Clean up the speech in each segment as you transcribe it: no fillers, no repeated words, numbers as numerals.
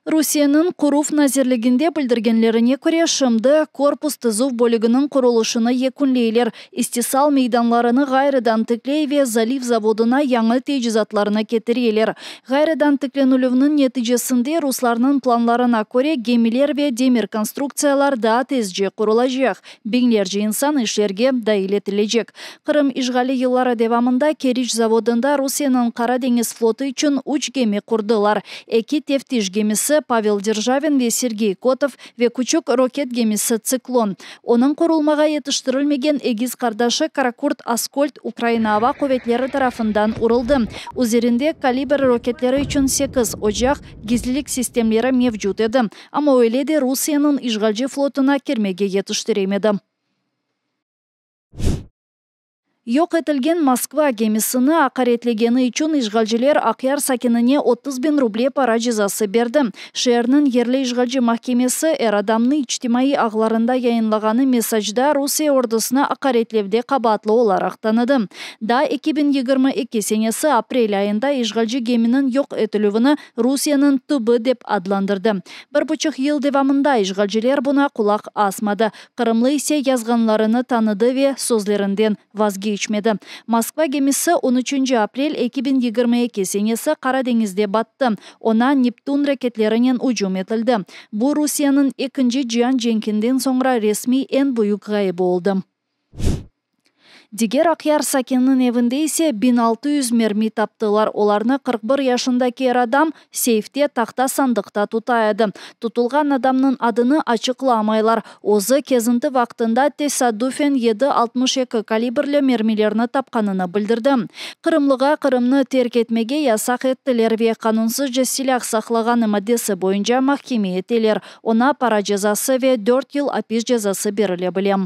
Rusiyeniñ Quruv nazirliginde bildirgenlerine köre, şimdi korpus tizüv bölüginiñ qurulışını yekünleyler, istisal meydanlarını ğayrıdan tikley ve Zaliv zavodına yañı tecizatlarnı ketireler. Ğayrıdan tiklenilüvniñ neticesinde, ruslarnıñ planlarına köre, gemiler ve demir konstruktsiyalar daa tezce qurulacaq, biñlerce insan işlerge dail etilecek. Qırım işğali yılları devamında Keriç zavodında Rusiyeniñ Qara deñiz flotu içün üç gemi qurdılar, eki teftiş gemisi Pavel Derjavin ve Sergey Kotov ve küçük roket gemisi Tsiklon. Onıñ qurulmağa yetiştirilmegen egiz qardaşı Karakurt Askold Ukraina Ava quvetleri tarafından uruldı. Üzerinde Kalibr roketleri içün sekiz ocaq gizlilik sistemleri mevcut edi, amma öyle de Rusiyeniñ işğalci flotuna kirmege yetiştiremedi. Yoq etilgen Moskva gemisini aqaretlegeni içün işğalciler Aqyar sakinine 30 biñ ruble para cezası berdi. Şeerniñ yerli işğalci mahkemesi er adamnı içtimaiy ağlarında yayınlağanı mesacda Rusiye ordusını aqaretlevde qabaatlı olaraq tanıdı. Daa 2022 senesi aprel ayında işğalci geminiñ yoq etilüvini Rusiyeniñ tübü dep adlandırdı. Bir buçuq yıl devamında işğalciler buña qulaq asmadı. Qırımlı ise yazğanlarını tanıdı ve sözlerinden vazgeçmedi. Moskva gemisi on üçünci aprel 2022 senesi Qara deñizde battı. Oña Neptun raketlerinen ücüm etildi. Bu Rusiyeniñ Ekinci cian cenkinden soñra resmiy eñ büyük ğayıbı oldı. Diger Aqyar sakininiñ evinde ise 1600 mermi taptılar. Olarnı 41 yaşındaki er adam seyfte tahta sandıqta tuta edi. Tutulğan adamnıñ adını açıqlamaylar. Özü kezinti vaqtında tesadüfen 7,62 kalibrli mermilerni tapqanını bildirdi. Qırımlığa Qırımnı terk etmege yasaq ettiler ve qanunsızca silâh saqlağanı maddesi boyunca mahkeme eteler. Oña para cezası ve 4 yıl apis cezası berile bile.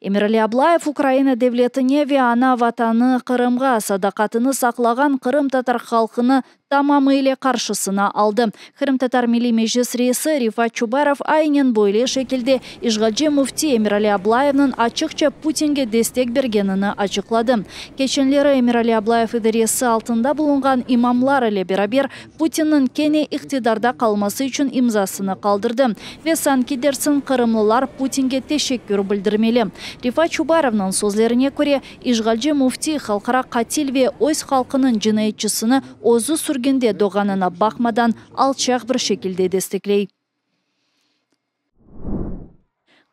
Emirali Ablayev Ukraina devletine ve ana vatanı Qırımğa sadaqatını saqlağan qırımtatar halqını tamamı ile qarşısına aldı. Qırımtatar Milliy Meclis reisi Refat Çubarov aynen böyle şekilde işğalci müfti Emirali Ablayevniñ açıqça Putinge destek bergenini açıqladı. Keçenleri Emirali Ablayev idaresi altında bulunğan imamlar ile beraber Putinniñ kene iqtidarda qalması içün imzasını qaldırdı. Ve sanki dersiñ qırımlılar Putinge teşekkür bildirmeli. Refat Çubarovnıñ sözlerine köre, işğalci müfti halqara qatil ve öz halqınıñ cinayetçisini özü sürgünde doğğanına baqmadan alçaq bir şekilde destekley.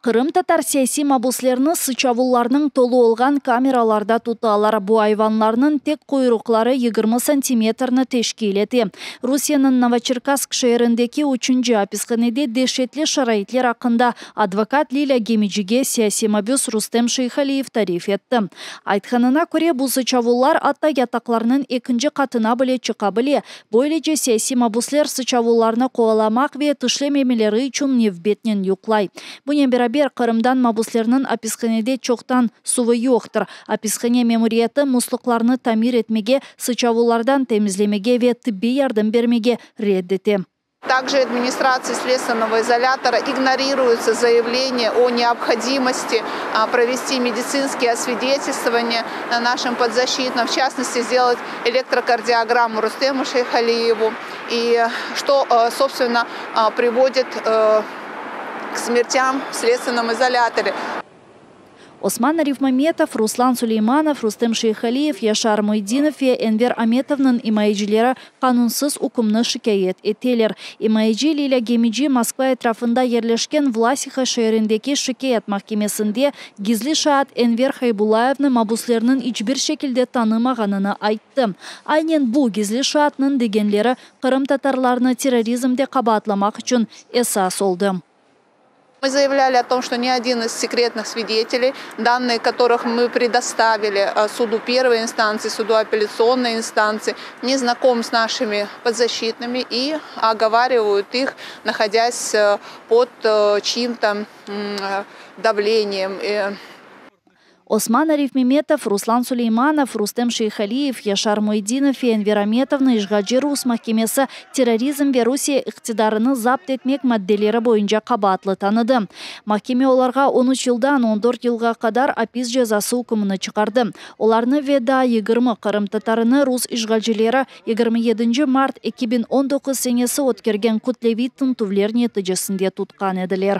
Qırımtatar siyasiy mabuslerini sıçavullarnıñ tolu olğan kameralarda tutalar. Bu ayvanlarnıñ tek quyruqları 20 santimetrni teşkil ete. Rusiyeniñ Novoçerkassk şeerindeki üçünci apishanede deşetli şaraitler aqqında advokat Lilâ Gemicige siyasiy mabüs Rustem Şeyhaliyev tarif etti. Aytqanına köre, bu sıçavullar atta yataqlarnıñ ekinci qatına bile çıqa bile. Böylece siyasiy mabusler sıçavullarnı qovalamaq ve tişlememeleri içün nevbetnen yuqlay. Bunen beraber, Qırımdan mabuslerniñ apishanede çoqtan suvı yoqtır. Apishane memuriyeti musluqlarnı tamir etmege, sıçavullardan temizlemege ve tıbbiy yardım bermege red ete. Также администрацией следственного изолятора игнорируется заявление о необходимости провести медицинские освидетельствования на нашем подзащитном, в частности, сделать электрокардиограмму Рустему Шейхалиеву, и что, собственно, приводит к смертям в следственном изоляторе. Osman Arifmemetov, Ruslan Suleymanov, Rustem Şeyhaliyev, Yaşar Muydinov ve Enver Ametovnıñ imayecileri qanunsız ükümni şikâyet eteler. İmayeci Lilâ Gemici Moskva etrafında yerleşken Vlasiha şeerindeki şikâyet mahkemesinde gizli şaat Enver Haybullayevni mabuslerniñ iç bir şekilde tanımağanını ayttı. Aynen bu gizli şaatnıñ degenleri qırımtatarlarnı terrorizmde qabaatlamaq içün esas oldı. Мы заявляли о том, что ни один из секретных свидетелей, данные которых мы предоставили суду первой инстанции, суду апелляционной инстанции, не знаком с нашими подзащитными и оговаривают их, находясь под чьим-то давлением. Osman Arifmemetov, Ruslan Suleymanov, Rustem Şeyhaliyev, Yaşar Muyedinov ve Enver Ametovnı işğalci rus mahkemesi terrorizm ve Rusiye iqtidarını zapt etmek maddeleri boyunca qabaatlı tanıdı. Mahkeme olarğa 13 yıldan 14 yılğa qadar apis cezası ükmüni çıqardı. Olarnı ve daa 20 qırımtatarını rus işğalcileri 27 mart 2019 senesi ötkergen kütleviy tintüvler neticesinde tutqan ediler.